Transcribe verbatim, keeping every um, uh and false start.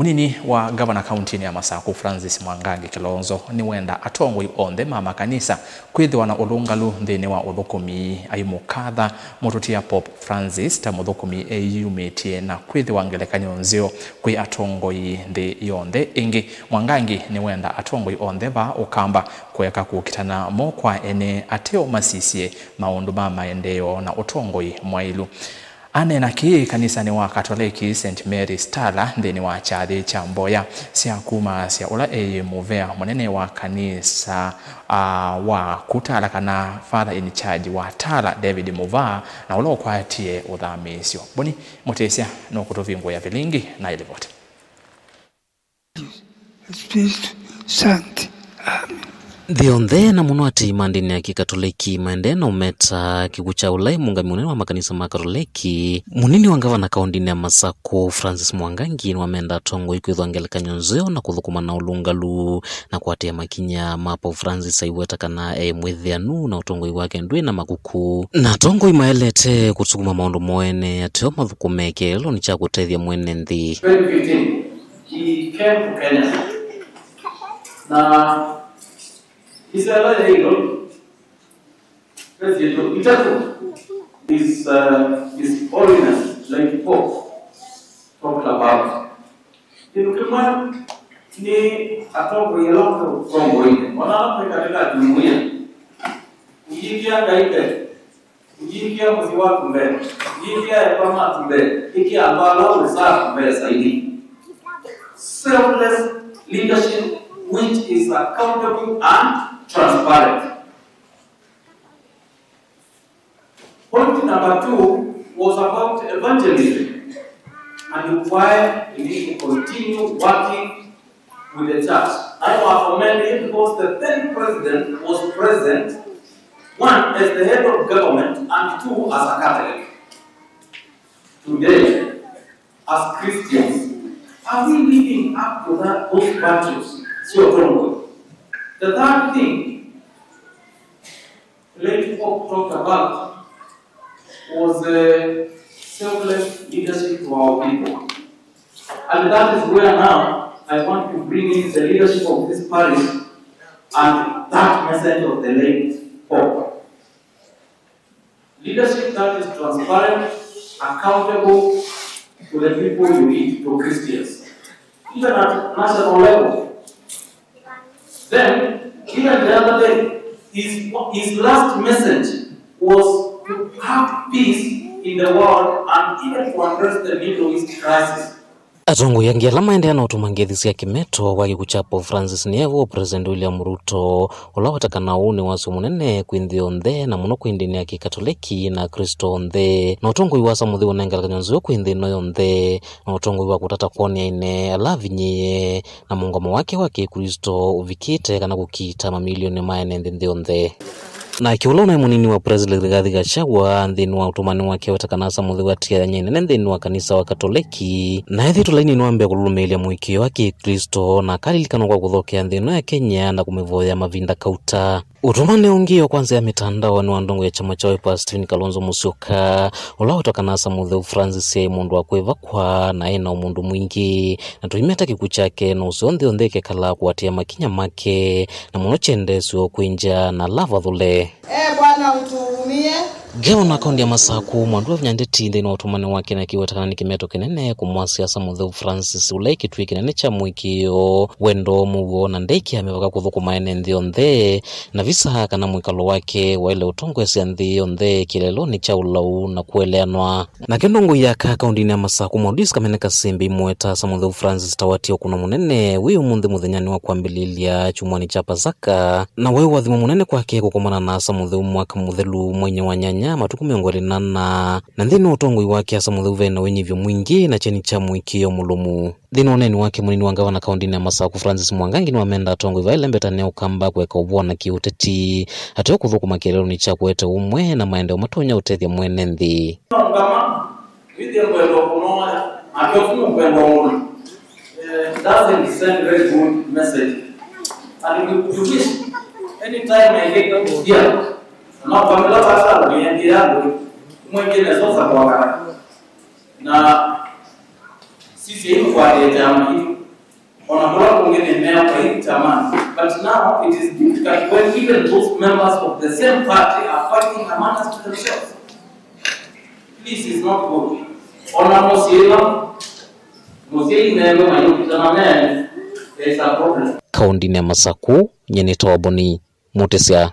Mũnini wa ngavana kauntinĩ ya Masaku, Francis Mwangangi Kilonzo, nĩwenda atongoi onthe ma makanisa kwĩthĩwa na ũlũngalu nthĩnĩ wa ũthũkũmi, aimũkatha mũtũtia Pope Francis ta mũthũkũmi eyumĩtye na kwĩthĩwa ngelekany'o nzeo kwĩ atongoi nthĩ yonthe. Ĩngĩ, Mwangangi nĩwenda atongoi onthe va Ũkamba kũeka kũkitana mo kwa ene ateo masisye maũndũ ma maendeeo na ũtongoi mwaĩlu. Aneena kĩĩ kanisanĩ wa Katoleki Saint Mary's Tala nthĩnĩ wa kyathĩ kya mboya sya kumasya ũla eĩ mũvea mũnene wa kanisa, a, wa ku Tala, kana father in charge wa Tala, David Muvaa, na ũla ũkwatie ũthamĩĩsyo. Boni Mũtĩsya nũkũtũvingũĩa vilingi na ĩlivoti. Espíritu Santo. Amén. Nthĩ yonthe, na mũno atĩi ma ndĩni ya Kĩkatoleki, maendee na ũmeta kĩkw'ũ kya ũla ĩ mũũngamĩi mũnene wa makanisa ma Katoleki, mũnini wa ngavana kaũntĩnĩ ya Masaku, Francis Mwangangi, nĩwamenda atongoi kwĩthwa ngelekany'o nzeo na kũthũkũma na ũlũngalu na kũatĩĩa makinya ma Pope Francis aiweta kana e mwĩthĩanu na ũtongoi wake ndwĩ na makuku. Na atongoi maelete kũsukuma maũndũ moo ene ateo mathũkũme kĩeleelonĩ kya kũtethya mwene nthĩ. Twenty fifteen, he came to Kenya. Na ĩsela yailo, President Itatu, His, uh, His Holiness Late Pope talked about. Kĩndũ kĩmwe nĩ atongoi ala ũtongoile, ona ala me katika jumuiya, ũyĩkĩa Ngai mbee, ũyĩkĩa mũsyĩ waku mbee, ũyĩkĩa ekwa maku mbee, ĩkĩa andũ ala ũsaa mbee zaidi. Selfless leadership which is accountable and transparent. Point number two was about evangelism and why we need to continue working with the church. I was commending because the then president was present, one, as the head of government, and two, as a Catholic. Today, as Christians, are we living up to that, those virtues? Sio tongo. The third thing, Late Pope talked about was the selfless leadership to our people. And that is where now I want to bring in the leadership of this parish and that message of the late Pope. Leadership that is transparent, accountable to the people you lead, to Christians, even at national level. Then, even the other day, his, his last message was to have peace in the world and even to address the Middle East crisis. Atongoi angĩ ala maendeea na ũtũma ngethi sya kĩmeto kwa kĩkw'ũ kya Pope Francis nĩ evo President William Ruto, ũla weta kana ũũ nĩ wasyo mũnene kwĩ nthĩ yonthe, na mũno kwĩ ndĩni ya Kĩkatoleki na Aklĩsto onthe. Na ũtongoi wa Asa Mũtheu ũnengelekany'o nzeo kwĩ nthĩ ĩno yonthe, na ũtongoi wa kũtata kwonea ene ala avinyĩĩe, na mũũngamo wake wa Kĩklĩsto ũvikĩte kana kũkiita mamilioni ma ene nthĩ nthĩ yonthe. Nake ũla ũnaĩ mũnini wa President Rigathi Gachagua nthĩnĩ wa ũtũmani wake weta kana Asa Mũtheu atiaany'e nene nthĩnĩ wa kanisa wa Katoleki, na ethĩĩtwe lainĩ nĩwambĩĩa kũlũlũmĩĩlya mũĩkĩĩo wa Kĩklĩsto, na akalilikanwa kwa kũthokea nthĩ ĩno ya Kenya na kũmĩvoya mavinda kauta. Ũtũmani ũngĩ o kwa nzĩa ya mĩtandao nĩ wa ndongo ya kyama kya Wiper Stephen Kalonzo Musyoka, ũla weta kana Asa Mũtheu Francis aĩ mũndũ wa kwĩvakwa na aĩ na ũmũndũ mwingĩ, na tũimeta kĩkw'ũ kyake na ũseo nthĩ yonthe ĩkekala kũatĩĩa makinya make, na mũno kyendeesyo kwĩ ngya na ala avathũle. Ee Bwana, utuhurumie. Ngavana wa kaũntĩ ya Masaku, Mwandu Wavinya Ndeti, nthĩnĩ wa ũtũmani wake na kĩweta kana nĩ kĩmeto kĩnene kũmwasya Asa Mũtheu Francis, ũla ĩ kĩtuĩ kĩnene kya mũĩkĩĩo, wendo, mũuo, na ndeĩkĩa mĩvaka kũthũkũma ene nthĩ yonthe, na visa kana mwĩkalo wake waĩle ũtongoesya nthĩ yonthe kĩeleelonĩ kya ũlau na kũeleanwa. Nake ndongoi ya aka kaũntĩnĩ ya Masaku, Mwandu Kamene Kasembe, aimũweta Asa Mũtheu Francis ta watie ũkũno mũnene wĩ ũmũnthĩ mũthenyanĩ wa kwambĩlĩlya kyumwanĩ kya Pasaka, na waĩ ũathimo mũnene kwake kũkomana na Asa Mũtheu mwaka mũthelu mweinĩ wa nyanya matukũ mĩongo ĩlĩ na ana, na nthĩnĩ wa ũtongoi wake Asa Mũtheu ve na wĩnyivyo mwingĩ na kyeni kya mũĩkĩĩo mũlũmu. Nthĩnĩ wa ũneeni wake, mũnini wa ngavana kaũntĩnĩ ya Masaku, Francis Mwangangi, nĩwamenda atongoi va ĩlembeta nĩ Ũkamba kũeka ũvoo na kĩũteti, ateo kũthũkũma kĩeleelonĩ kya kũete ũmwe na maendeeo matonya ũtethya mwene nthĩ. Ũkamba, wĩthĩe kwenda kũnoya, nake ũsu nũkwenda ũmwe. Eh, doesn't send very good message. And we, we wish anytime I get out here, na kwa mila basa, we and the other, mwingine sasa kwa wakati. Na sisi hivi kwa data ya mtu, But now it is difficult when even those members of the same party are fighting amongst themselves. This is not good. Ona mũsyĩ ĩla, mũsyĩ ineno mayũkitana men, there is a problem. Kaũndĩnĩ ya Masaku, nyie nĩtawa Boni Mũtĩsya.